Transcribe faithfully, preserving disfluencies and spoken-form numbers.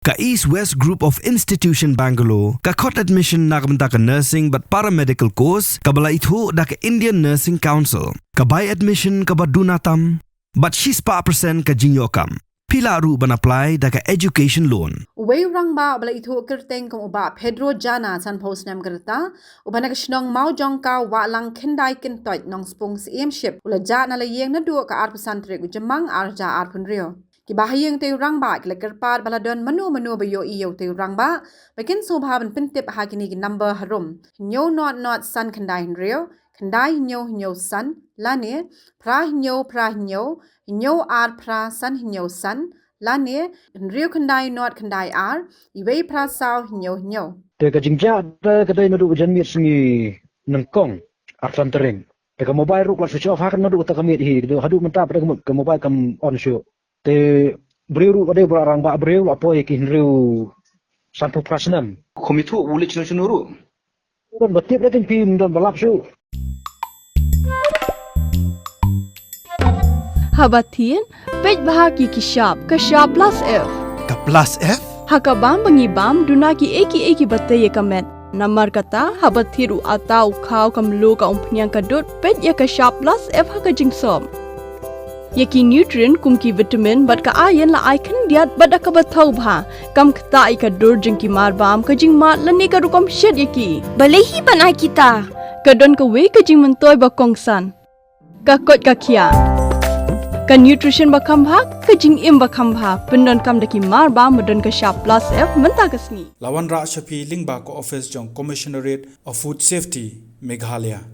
Ka East West Group of Institution Bangalore ka khot admission na ka bynta ka nursing bad paramedical course kaba la ithuh da ka Indian Nursing Council. Ka bai admission kaba duna tam bad shispah percent ka jingïoh kam. Phi lah ruh ban apply da ka education loan. Uwei u rangbah uba la ithuh kyrteng kum u Bah Pedro Jana, sanphew snem ka rta, uba na ka shnong Mawjongkaw, Wahlang Khyndai Kyntoit, Nongspung Syiemship, u la jah na la ïing naduh ka arphew san tarik u Jymmang ar hajar arphew hynriew. Ki bahaïing utei u rangbah ki la kyrpad ba la don mano mano ba ïohi ïa utei u rangbah, ba kin sngewbha ban pyntip ha kine ki number harum: hynñiew nod nod san khyndai hynriew, khyndai hynñiew hynñiew san, lane phra hynñiew phra hynñiew, hynñiew ar phra san hynñiew san, lane hynriew khyndai nod khyndai ar, iwei phra saw hynñiew hynñiew. Te ka jingjah te ka dei naduh ka janmiet sngi nyngkong, arphew san tarik. Te ka mobile ruh ka la switch off ha ka naduh kata ka miet hi, haduh mynta pat ka mo-, ka mobile kam on shuh. Te briew ruh ka dei ba rangbah briew, la poi ïa ki hynriew sanphew phra snem. Kum ithuh u leit shano shano ruh. Don ba tip, la tip phim don ba lap shuh. Haba thied, peit bha ïa ki shap, ka shap plus F. Ka plus F? Ha ka bam ba ngi bam, duna kiei kiei kiba tei ïa ka met. Namar kata, haba thied u atta, u khaw, ka mluh, ka umphniang, ka dud, peit ïa ka shap plus F ha ka jingsop. Ïa ki nutrient kum ki vitamin bad ka iron la ai khyndiat bad da kaba thaw bha. Kam ktah ïa ka dur jong ki marbam, ka jingmad lane ka rukom shet ïa ki. Balei hi ban ai kita? Ka don kawei ka jingmyntoi ba kongsan. Ka koit ka khiah. Ka nutrition ba kham bha, ka jingim ba kham bha. Pyndonkam da ki marbam ba don ka shap plus F mynta ka sngi. La wanrah sha phi lyngba ka office jong Commissionerate of Food Safety, Meghalaya.